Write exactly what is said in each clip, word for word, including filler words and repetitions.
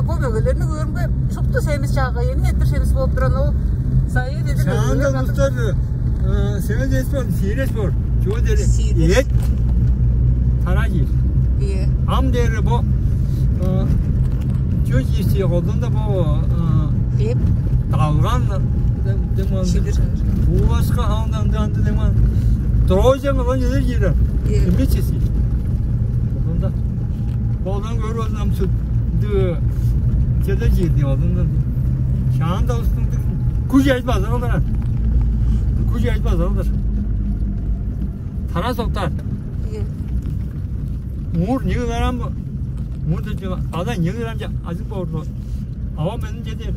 Бо мөгелерни көөрүмге шупту семис чаагай, эмне эртир семис болуп турган ол. Сайы деди. Шаанда мөгелер улустар, э, семис эс бар, сиир эс бар. Чүге дээрге сиир эс. Эт тараа чиир. Ие. Ам дээрге бо, э, чү чиирчи, колдуунда бо, э, хлеб, далган, дем, дем ол. Шидер. Буулашка хаандан ынды, ынды дем ол. Дрожжи кылган чүвелер чиир. Ие. Эмне чиир. Колдуунда. Болдан көрүп алзам, сүттү чеде чиирди болдан. Шаанда устуң күш ажып азыралдыр. Күш ажып азыралдыр. Тарас октаар. Ие. Муур нигилерам, муур деже ала нигилерам ажып боор. Ава менин чеде.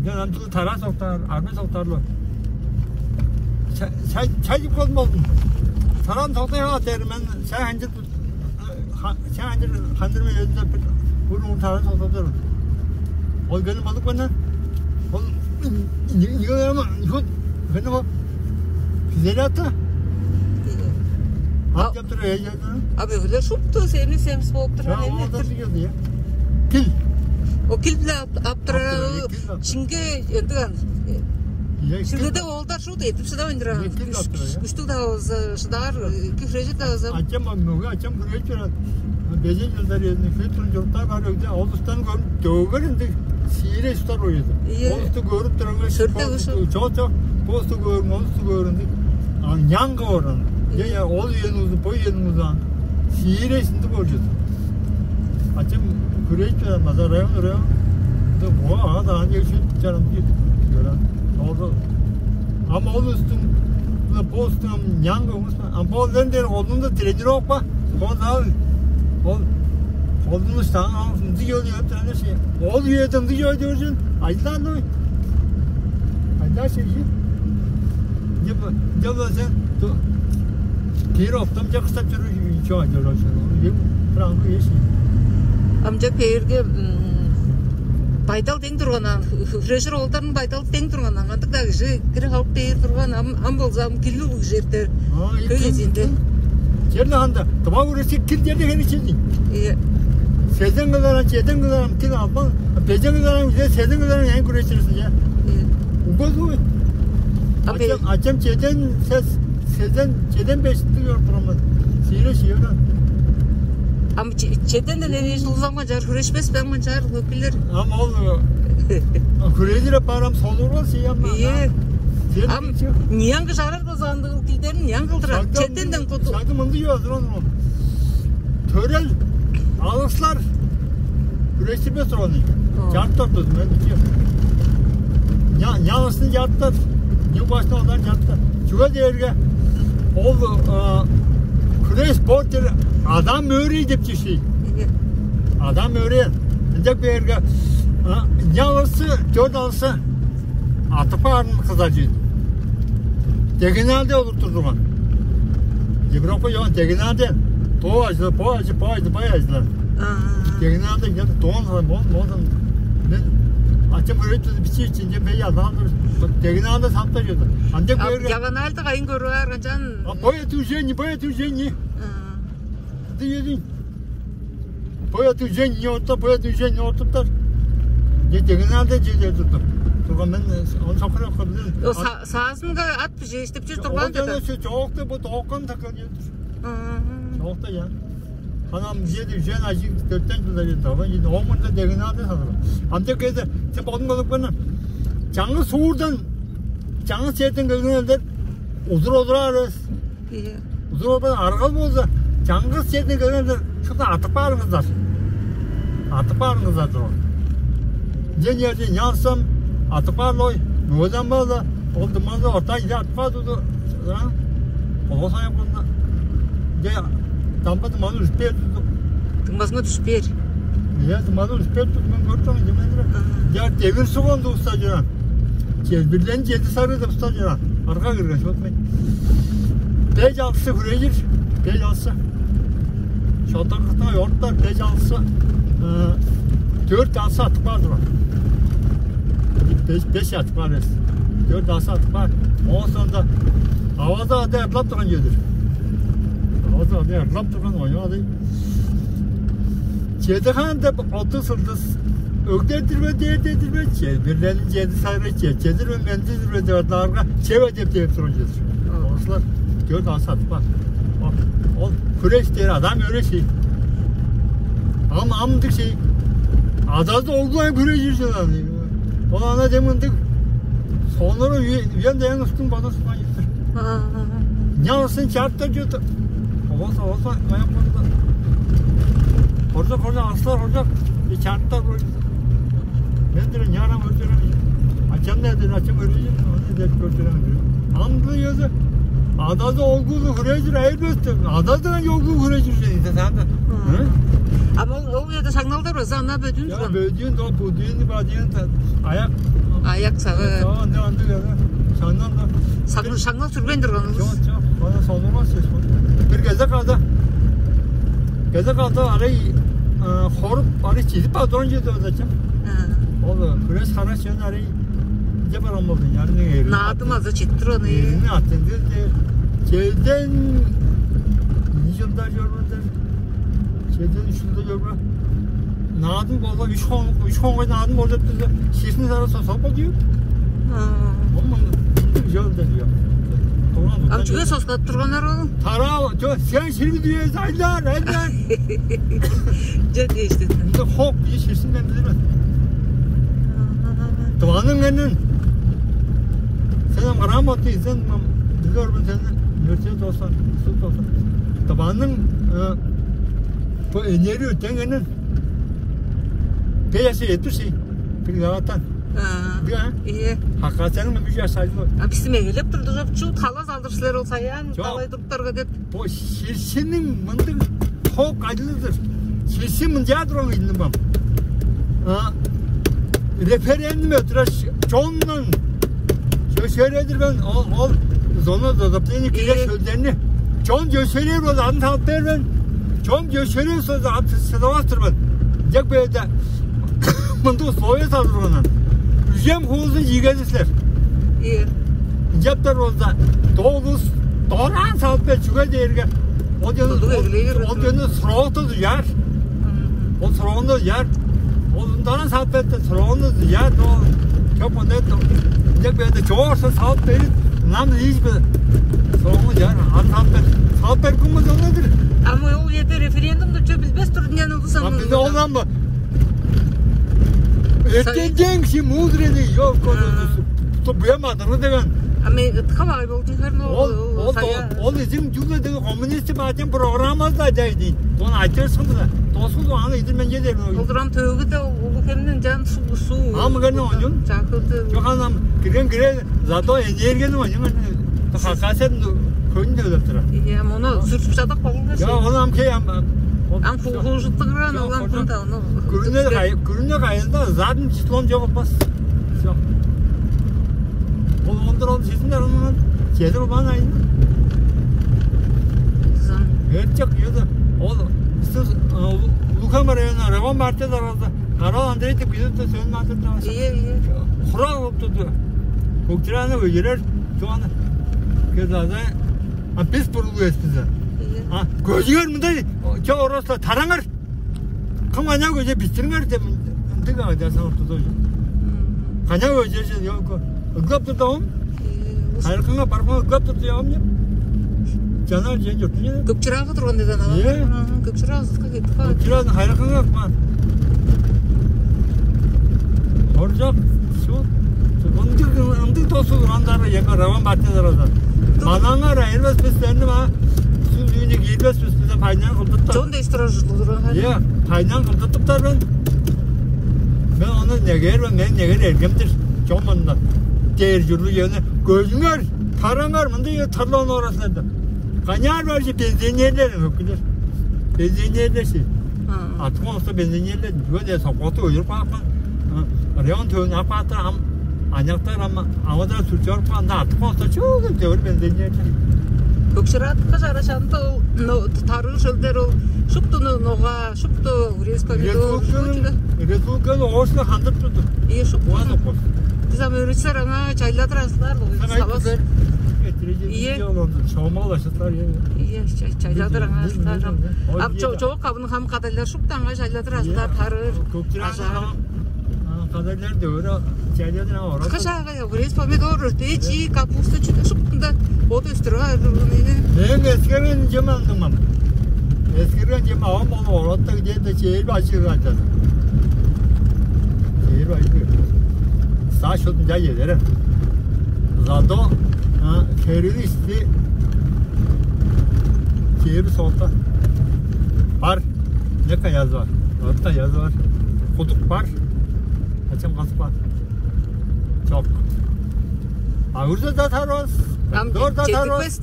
Мен ам чүгле тарас октаар, армес октаарлар. Чай, чай, чай чип болдум болдум. Таран токтай ала дер мен, чай ханчып Ха-, чаа, ынчан хандырмай өзүнде бир бурун таран соксоп тур. Ол келин болуп кана. Ол ниге ама шут кана бо. Кизерата. А, ап деп тур, э, я. А бөгүлөр шупту сени семис болуп тур. Чаа, аны ол да келди, я. Кил. О, кил биле ап, ап тур. Ап тур, э, кил ап тур. Чинге эндиган. Шилгеде оолдар шуут эдип шыдавайн турар. Күштүг-даа болза шыдаар, күхрежир-даа болза. Ачам мөге, ачам күрээчү. Бежен чылдар эдин хет турун чурттаар бар өгде, ол устан көрүп, дөгер ындыг сиирей устар ойду. Ол усту көрүп тураңга, чок, чок, бу усту көрүң, ол усту көрүң. А, няңгы оран. Я, я, ол үен узу, бо үен узу. Сиирей сынды болчу. Ачам күрээчү, маза район, район. Бо ага даан чек шүт чарам. Ам ол устуң, бо устуң ам няң көңүс. Ам бо лен дээр олунда тренировка. Бо зал. Ол олунда штаң ал ынды ёл ёп тренер ши. Ол үеде ынды ёл ёп жүрүн. Айдан ой. Айдан ши. Деп, деп сен ту. Кир оптом жаксап жүрү чоо жоо. Прангу еши. Амчак бээрге байдал дең турганан, хүрежир олдарын байдал дең турганан, кандык-даа кижи кире халып бээр турган, ам, ам болза ам килли улуг чер дээр. Көй кезинде. Черде анда, тыва үресе кил черде хени чилди. Э. Сезен кыларан, чеден кыларан кил албан, бежен кыларан, үзе седен кыларан эн күречирсин, я. Угозу. Ачам, ачам чеден сес, седен, чеден бештиг ёр турман. Сире шиёран. Ам чеден деле еш улзамга жар хүрешпес бе, амган жар өкүллер. Ам ол хүрелир апарам солурган сиям. Ие. Ам нияңгы жарар болза андыгыл килдерин нияңгылдырар. Чеденден куду. Шагы мынды ёзуран ол. Төрел алыслар хүречирбес турган. Жартар дузун мен. Ня, нялысын жартар. Ню башта одан жартар. Чүге дээрге ол күрес бортер адам өрий деп чишти. Адам өрий. Ынчак берге нялысы, төрт алысы атып баарын кызар чүве. Дегеналде олур турган. Европа ёон дегеналде. Бо ажы, бо ажы, бо ажы, бо ажылар. Дегеналде где-то тон салам, он, он. Мен ачам көрөт бичи ичинде бей адам. Дегеналде сапта жүрдү. Андек берге. Яваналды кайын көрүп арган жан. А бо эту жени, бо эту жени. Ты единь. Поэт уже не отто, поэт уже не отто. Не дегеналда жеде турду. Турган мен он сокур окуп билдим. Саазынга ат бижээш деп чүр турган жана. Жокта бу тооккан такан жер. Жокта я. Анам жеди жен ажы төрттен жылдар жеди. Ава жеди. Омурда дегеналда саныр. Амдек эде сен бодун болуп кана. Жаңы суурдан жаңы серден келген элдер узур олурар эс. Узур болбайн аргал болза, чаңгыс черден келгенде шупту атып баарыңыздар. Атып баарыңыздар доо. Ден ерде нялсам атып баарлой, мөөлем база, ол дымазы орта иде атып баар туду. Колгос аяк болза. Де дамба дымазы үспээр туду. Дымазыңа түспээр. Иә, дымазы үспээр туду мен көрдүм, демендире. Я, девир сугон дууста жана. Чедирлен чеди сары деп уста жана. Арга кирген шот мен. Беш алгысы хүрежир, беш алгысы. Шотан кытаа ёртар беш алгысы. Төрт алгысы атып каар турган. Беш, беш атып каар эс. Төрт алгысы атып каар. Оон соонда аваза ада ырлап турган чүве-дир. Аваза ада ырлап турган оюн ада. Чеди хаан деп оту сылдыс өгдедир бе, дээрдедир бе, че, бирлерин чеди сары, че, чедир бе, мендидир бе деп адаарга, чеве деп деп турган чедир. Ага. Орустар дөрт аас сатып каан. Ол, ол хүреш дээр адам өреш дей. Ам, амдык шей. Адазы оглу хүреш жүрген аны. Ол ана деминдик сонуру үен даян устун база сукан. Ага. Нясын чартта чыды. Оса, оса, маяк болду. Хоржа, хоржа, аслар хоржа. И чартта болду. Мен дир нярам өтөрөм. Ачам не дир, ачам өрөйү, аны деп көрдөрөм. Амды ёзу. Адазы олгулу хүрежир айырбастым. Адазы олгулу хүрежир дейди санда. Ага. А ол, ол жерде саңналдар база ана бөдүн. Я, турган. Бөдүн, до, будуйну, бадыйын, аяк. Аяк сагы. Анда, анда, анда. Шаңнан да. Шаңнал сүрбейн турганыңыз. Жок, жок. Бана солурмас сес. Бир кезек алды. Кезек алды, арай, э, хоруп, арай чидип бадырон жеди ода чым. Ол, э, күрес хараш жөн арай. Же барам болду, ярны ери. Наадым аза читтир оны. Эрини аттын дилди. Челден. Нижылда жорбадыр. Чеден үш жылда көрбе. Наадым болду, үш хон, үш хонга наадым болду деп турду. Шишни сара сосок болду. Ага. Ол мында жол деп. Ам чүге соскат турганнар ол? Тарау, жо, сен ширби дүйе зайлар, айлар. Жет ештен. Мында хок, еш шишин мен билмейм. Ага. Тываның энин. Сен ам грамотный, сен ам билер бен сен университет болсан, институт болсан. Тываның, э, бо энери өтенгенин. Бе яшы эдир шей. Пригаватан. А. Бия. Ие. Хакасияның мен үш яш айлы. А бисти мегелеп турду жок чу, талас алдыр силер ол саян, жок, талай туруптарга деп. Бо ширшинин мындыг хок айлыдыр. Ширшин мынча турган кыйдым бам. А, референдум өтүрөш чоннун сөшередир мен ол, ол зона додоплени кире шөлдерни. Чон сөшерер бол аны салып бербен. Чон сөшерер соза аны сыдавастыр мен. Дек беде мындыг условия салдырганнан. Үзем хуузун жигедислер. Ие. Жаптар болза, долус дораан салып бер чүге дээрге ол жөнү, ол жөнү срокту дужаар. Ол сроонну яр. Ол ындан салып берди, сроонну яр, но чоп онда деп берди, чоорса салып берип, нам ийис бе? Сроонну яр, аны салып берди. Салып берип кымыз онадыр. А мы ол жерде референдумду чөп билбес турдун яны улус. А аны биз олдан бы? Эртенден киши мудрый ёлка. Что бем адыры деген. А мен ытка бай болдум хер но. Ол ол ол изим жула деген коммунисти баатен программазы да жай дейт. Оны айтырсың да. Досул аны идирмен жедер. Олдурам төгү да улу кемнен жан суу суу. Ам гана онюн. Чакылды. Жок анам кирген кире зато энергияны онюн. Хакасен көнүн деп тура. Иә, мону сүртүп жадак болгон. Я, ол ам кей ам. Ам кулгужуттугуран олан кун тауну. Күрүнө кайында задын числом жок болбас. Всё. Ол ондур ол сезин арымын. Чедир бан айын. Эрчек еді. Ол сіз Лука Марияна Раван Мартин аралда Карал Андрей деп келіп те сөнүн атып. Ие, ие. Хурал болуп турду. Көктираны өйерер. Туаны. Кезада. А бис бурулу эспизе. Ие. А көзүгөр мындай. Чо оросла тараңар. Кым аняа көже бистириңер деп ындыг айда салып турду. Каня көже жок. Ыглап турдум. Хайраканга барган ыглап турду явам деп. Жанар жен жок не. Көпчүрагы турган деди анага. Иә. Көпчүрагы сытка кетти. Көпчүрагы хайраканга акман. Оржак. Ындыг ындыг тосу урандары яка раван батты дарадан. Манаңар айырбас бистерни ма. Сүз үйүнө кирбес бис бизден пайнан кылдыптар. Жон дейстире ужурлугура. Иә, пайнан кылдыптар мен. Мен оны негер мен, мен негер эргемдир. Жон мында. Дээр журлу жөне көзүңөр, тараңар мында тарлаан орасында. Каняар бар же пенсионерлер өкүлөр. Пенсионерлер şey. Аткан оста пенсионерлер. Böyle sokakta ölür bakma. Район төвүн апаатыр ам аняктар ам авада сүрчөрүп каанда артык болса чүгүн төвүр бензиннер. Көкшіратқа жарашанды ол тарыы шөлдер ол шупту нога шупту грецкий помидор. Республиканы оошуна хандырып турду. Е шупту. Уа сокпос. Биз ам өрүсер аңа чайладыр асылар. Ие. Шоомал ашытлар. Чайладыр аңаа. Ам чок, кабын хам кадайлар шупту аңаа чайладыр ажылдаар тарыыр. Көктүрән ажаар. Кадайлар дөөрө чайлады аңаа орат. Кыш агай, огурец, помидор, өртээ, чии, капуста, чүдө шуптунда от өстүрүп аар. Мен эскерген жем андымам. Эскерген жем авам ол оротта где-то чээр бачыыр айтады. Чээр бачыыр. Саа шотунча едерем. Зато херилишти чээр солта бар. Нека язы бар. Отта язы бар. Кудук бар. Ачам калып бар. Чок. А үрзе да тарбас. Ам дор да тарбас.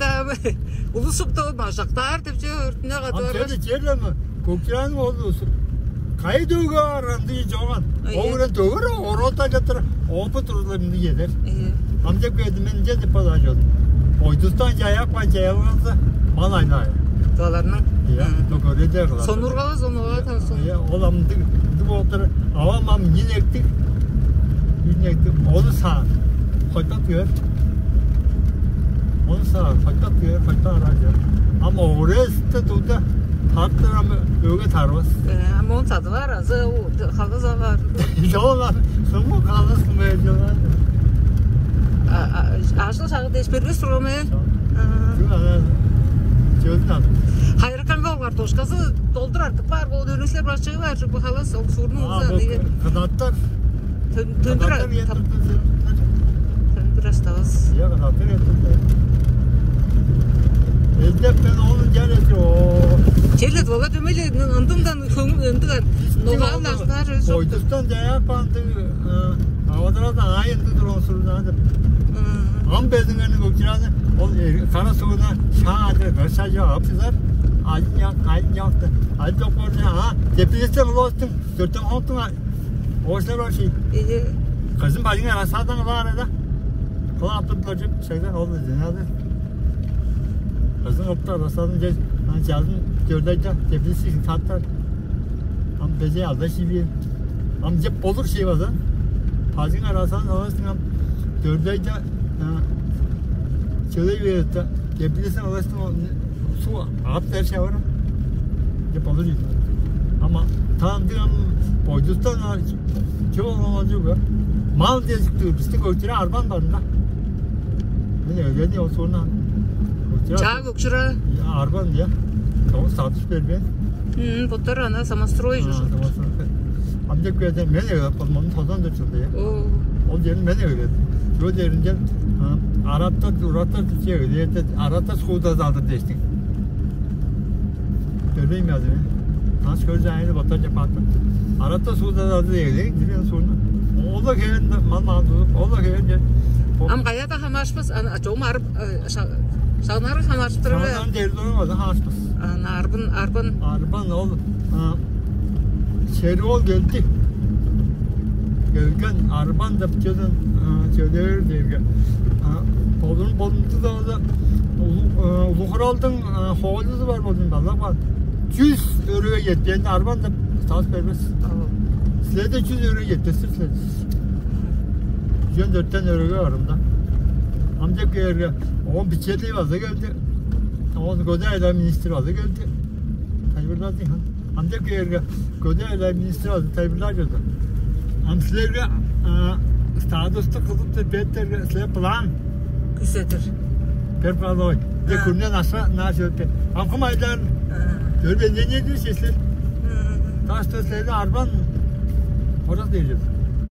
Улусуп да болмас, жактаар деп же өртүнө катып. Ам черле черлеми? Көкчүрәнниң ол улусу. Кайы дөгө арган дии жоган. Ол үрен дөгөр оротта жатыр. Опыт урлар мынды едер. Ам деп келди мен же деп база жолдум. Ойдустан жаяк бан жаялганса мал айлаа. Туаларның. Иә, дөгөре де кылар. Сонургалы сонургалы тан сон. Иә, ол амдык ды болтыр. Авам ам нин эктик. Нин эктик. Оны саан. Хойтат көр. Оны саан. Хойтат көр. Хойтат араа жер. Ам огурецти туда тартыр ам өге тарбас. Ам он садылар азы халда загар. Жолар. Суму халыс мэ жолар. Ажыл шагы деш бербес турган мен. Чүң ана чөзүн алды. Хайраканга олар тошказы долдур артып бар бол өрүнүслер башчыгы бар чүк бу халас ол сурнуң уза деген. Кыдаттар. Төндүр артып. Төндүр астабас. Я кыдаттар ертте. Элдеп мен оны жар эти о. Челет вала дөмеле ындындан көңүл ындыган. Ногал наждар. Ойдустан жаяп кандыг. Авадырада аайынды турган сурунаа деп. Ам безиңерни көкчүрәни ол кара сууна шаады кырша жок апсызар. Айын як, айын якты. Айын жок болча а теплица улостуң төрттен хоктуң ошлар бар ший. Кызым бажыңа расадан бар эде. Кылаптып көрчүп шегден ол жинады. Кызым оптар расадан жел. Ан жазын төрдайда теплица саттар. Ам беже алда шибиен. Ам жеп болур шей база. Пазың арасан аластың ам дөрдайда чөлей беретте. Кепилесин аластың суу ап дер шавара. Жеп болур жей. Ама таандык ам бойдустан чү болган ол жок. Мал дезик тур. Бистиң көктүрү арбан барында. Мен өлгени ол суунан. Чаа көкчүрө. Арбан я. Тоң сатыш бербен. Боттар ана самострой жок. Ам деп келден мен эвелеп калмамын тозан дөрт жылда я. Ол жерин мен эвелеп. Жол жеринде араттар ураттар тиче эвелеп араттар сууда залдыр дештик. Көрбейм язы мен. Таш көр жайны боттар жапаатты. Араттар сууда залдыр эвелеп дирен суунда. Ол да келин мал мал тузуп, ол да келин же. Ам каяда хамаашпас, ана чогум арып шагнары хамаашып турар. Шагнарын дердон ода хамаашпас. Ана арбын арбын. Арбан ол Шервол келди. Келген арбан деп чөдөн чөдээр дээрге болун болунду да улуу хуралдың хоолюзу бар болдун баллап кал. Жүз өрүгө жеткенде арбан деп таас бербес. Силерде жүз өрүгө жетпестир силер. Жүз дөрттен өрүгө барымда. Ам деп кээрге он бичелдей база келди. Он көдө айлар министр база келди. Тайбырлады. Ам деп кээрге көдө айлар министр база тайбырлаа келди. Ам силерге статусту кылып деп беттерге силер план. Күсетир. Бер балой. Де күннен аша наа сөтте. Ам кым айлар. Дөрбенден едир сеслер. Ташты силерге арбан. Орас дейжер.